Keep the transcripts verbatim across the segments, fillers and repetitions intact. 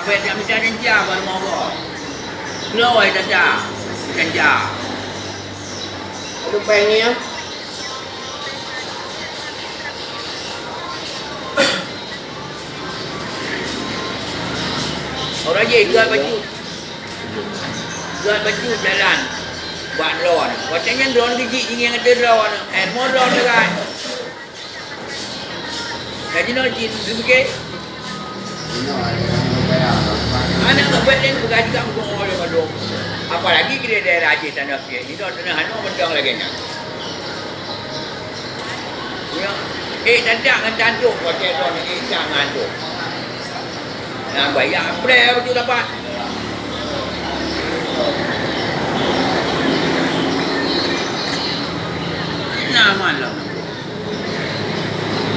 Weh, jak mita danca baru mogok. Bloe danca, danca. Aduh, peng ni, ya. Orang je jual baju. Jual baju jalan. Buat drone. Watèe nyan drone keu jih, jih ngon drone. Eh, mo drone dekat. Ka jinoe jih geubeuke. Aneuk muda nyan peugah juga muphom oleh bandum. Apalagi di daerah Aceh tanoh piet. Jinoe tanoh hana mantong lagèe nyan. Ya. Eh, dantak ngon tantok, watèe droeneuh eh, jak ngon tantok. Nah, bayar prè beutôi dapat. Nah, aman lah.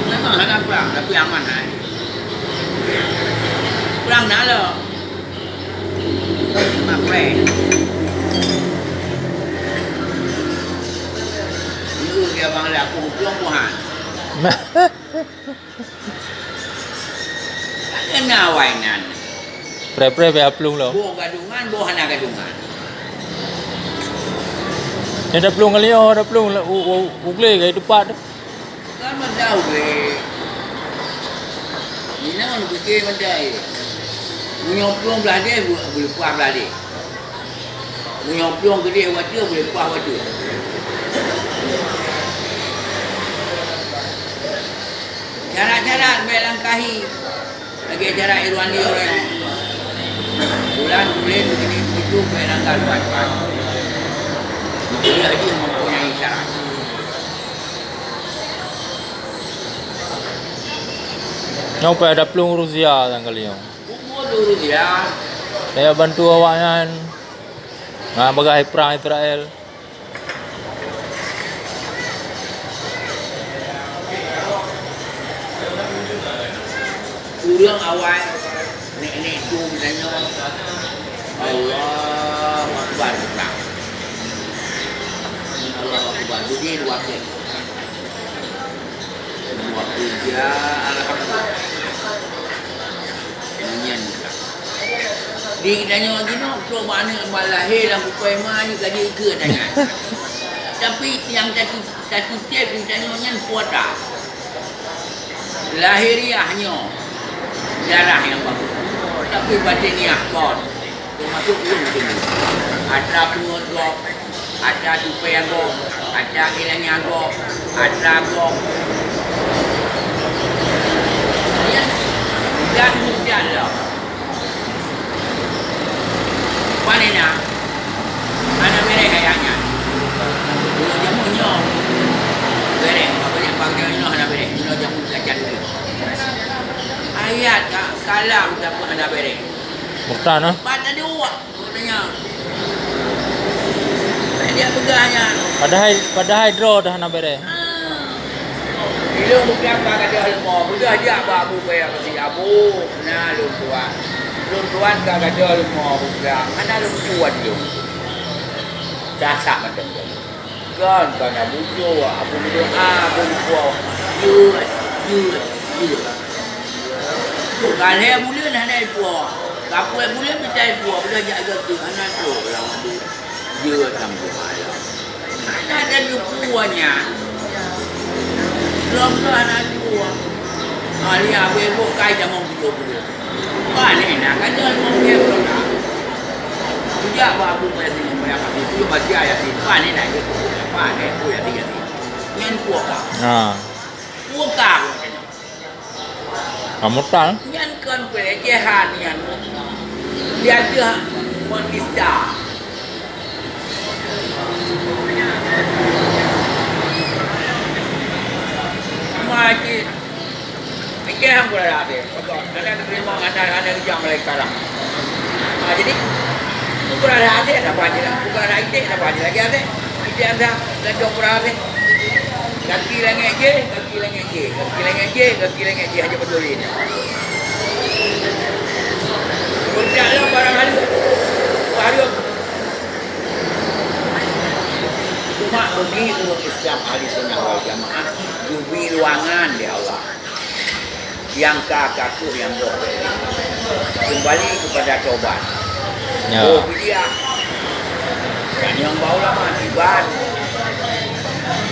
Memang hana prang, tapi aman hai. Prang na lom. Mak prè. Dulu dia bang laku pulang buhan. Kena awai nan. Pré-pré bèk aplueng lom. Boh gadungan, boh hana gadungan. Nyan taplueng kali nyoe, taplueng u, u, u glé ka teumpat. Kan mantong glé. Nina ni pike mantong. Meunyoe plueng blah deh, bu-, buleupah blah deh. Meunyoe plueng keudeh watèe, buleupah watèe. Syarat-syarat bèk langkahi. Lagèe syarat Irwandi orang. Bulan, bulan, begini, begitu, bèk langkah luat. Dia jih mempunyai syarat. Nyoe payah taplueng Rusia nyang kali nyoe. Bukan Rusia. Payah bantu awaknyan. Nah, bagah prang Israel. Ureueng awai, nek-nek tu geutanyoe, Allahu Akbar, geutang. Allahu Akbar, jadi dua kali. Dua kali, ya, Alhamdulillah. Nyan. Di geutanyoe jinoe, trok bak aneuk bak lahé lam bukai ma nyoe ka jeuet keu tanyan. Tapi nyang tatu-, tatutép geutanyoe nyan puasa. Lahiriah nyoe darah nyang bagus. Tapi batiniah kon. Teumasok ulôn keunoe. Atra peungeut gob. Atra tupée gob, atra ileumèe gob, atra gob. Nyan, dan mudah lom. Pane na? Hana bèrèh ayat nyan. Meunyoe jameun nyoe bèrèh, apa nyan bang nyoe hana bèrèh. Meunyoe jameun ka candi. Ayat ka kalam tapi hana bèrèh. Murtad, nah. Pat ada uak. Katanya, dia peugah nyan. Padahai, padahai droe dah hana bèrèh. Ah. Ilôn bukan ka gadoh leumo, beudôh jak bak Abu Bakar Siddiq, "Abu, na lôn tuan. Lôn tuan ka gadoh leumo, Abu Bakar. Hana lôn tuan lôn." Dasar macam tu. Kan, kan Abu Bakar, Abu Bakar, Abu Bakar. Jeuet, jeuet, jeuet. Ka lhèe buleuen hana ipuwoe. Ka peuet buleuen mita ipuwoe, beudôh jak gaki hana trok lam adu. Jeuet lam rumah ayah. Hana ada ipuwoe nyan. Lom tu hana ipuwoe. Ah, lihat abang ibu kai jamong tujoh puluh. Pane na ka jeuet mong dia belum na. Kujak bak Abu Bakar Siddiq, Abu Bakar Siddiq, baca Yasin. Pane na dia. Pane pun Yasin, Yasin. Nyan puwoe ka. Ha. Puwoe ka. Kamu tak? Nyan kon pelecehan nyan. Dia tu menista. Mati. Mikir hang pula dah habis. Hana terima, hana, hana kerja mulai sekarang. Ha, jadi, bukan ada hasil, apa aja lah. Bukan ada itik, apa aja lagi hasil. Itik anda, dan jauh pernah hasil. Kaki langit je, kaki langit je, kaki langit je, kaki langit je, hanya betul ini. Berdak lah barang halus. Baru. Cuma bagi ureueng Islam ahli sunnah wal jamaah, geubri ruangan lé Allah. Nyang ka kaku nyang boh. Kembali kepada tobat. Ya. Oh, dia. Dan yang bau lama tiban.